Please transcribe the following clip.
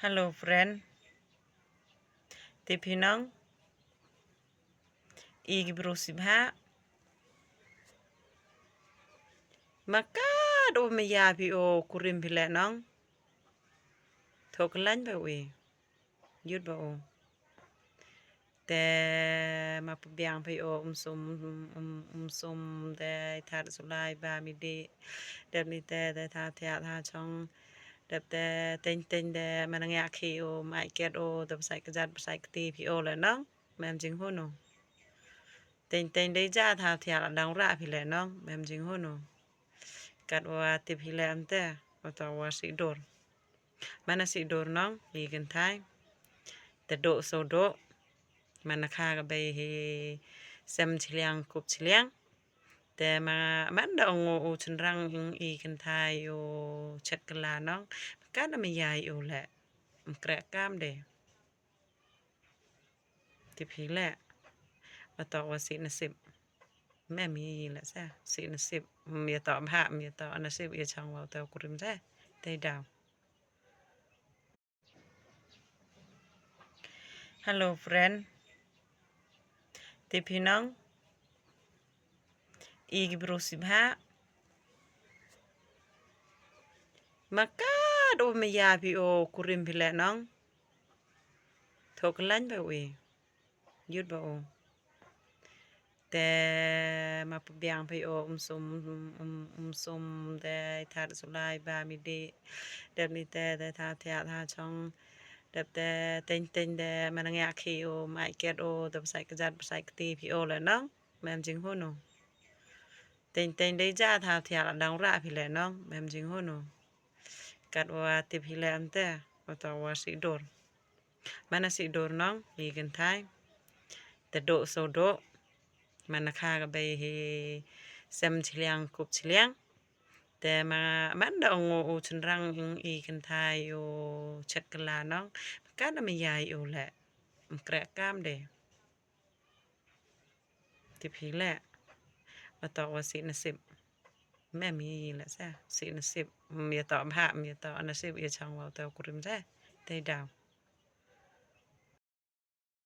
Hello friend ຕິພີ່ນ້ອງ ອີກບຣູສິບຫ້າ ມາກາດໂອມາຢາພີໂອ ກຸຣິມພີແລະນ້ອງ ໂທກະລັນບາເວ ຢຸດບາໂອ ແຕ່ມາປະບຽງໄພໂອ ອຸມຊຸມ ອຸມ ອຸມຊຸມແຕ່ທາດສຸລາຍບາມິເດ ແບບນີ້ແຕ່ ແຕ່ທາດທຽດທາດຊ່ອງ ແບບແຕ່ເຕັງເຕັງແຕ່ມານະແງະຄີໂອ ມາໄອແກດໂອ ແຕ່ພາສາກະຈັດ ພາສາກະຕີພີໂອແຫຼະນ້ອງ ແມ່ນຈິງໂຫໂນ ເຕັງເຕັງໄດ້ຈາທາດທຽດລະດັງຣະພີແຫຼະນ້ອງ ແມ່ນຈິງໂຫໂນ ກັດວ່າຕິພີແຫຼະອັນແຕ່ ວ່າຕອວ່າຊິໂດນ Mana si dor nong, i gentai. Te do so do. Mana ka ga bai he sem chiliang kup chiliang. Te ma man da ngo u chunrang i gentai u chet kala nong. Ka na mi yai u le. Mkrek kam de. ຕິພີແລະ ມາຕອບວ່າສິນະສິບ ແມ່ນມີແຫຼະຊະ ສິນະສິບ ມາຕອບພະ ມາຕອບນະສິບ ອີ່ຊ່າງເວົ້າແຕ່ກຸລິມແທ້ ໄດ້ດາວ. Hello friend ຕິພີ່ນ້ອງ ອີກບຣູສິບຫ້າ ມາກາດໂອມາຢາພີໂອ ກຸຣິມພີແລະນ້ອງ ໂທກະລັນບາເວ ຢຸດບາໂອ ແຕ່ມາປະບຽງໄພໂອ ອຸມຊຸມ ອຸມ ອຸມຊຸມແຕ່ທາດສຸລາຍບາມິເດ ແບບນີ້ແຕ່ ແຕ່ທາດທຽດທາດຊ່ອງ ແບບແຕ່ເຕັງເຕັງແຕ່ມານະແງະຄີໂອ ມາໄອແກດໂອ ແຕ່ພາສາກະຈັດ ພາສາກະຕີພີໂອແຫຼະນ້ອງ ແມ່ນຈິງໂຫໂນ ເຕັງເຕັງໄດ້ຈາທາດທຽດລະດັງຣະພີແຫຼະນ້ອງ ແມ່ນຈິງໂຫໂນ ກັດວ່າຕິພີແລະອັນແຕ່ ວ່າຕອວ່າຊິໂດນ Mana si dor nong, i gentai. Te do so do. Mana ka ga bai he sem chiliang kup chiliang. Te ma man da ngo u chunrang i gentai u chet kala nong. Ka na mi yai u le. Mkrek kam de. ຕິພີແລະ ມາຕອບວ່າສິນະສິບ ແມ່ນມີແຫຼະຊະ ສິນະສິບ ມາຕອບພະ ມາຕອບນະສິບ ອີ່ຊ່າງເວົ້າແຕ່ກຸລິມແທ້ ໄດ້ດາວ.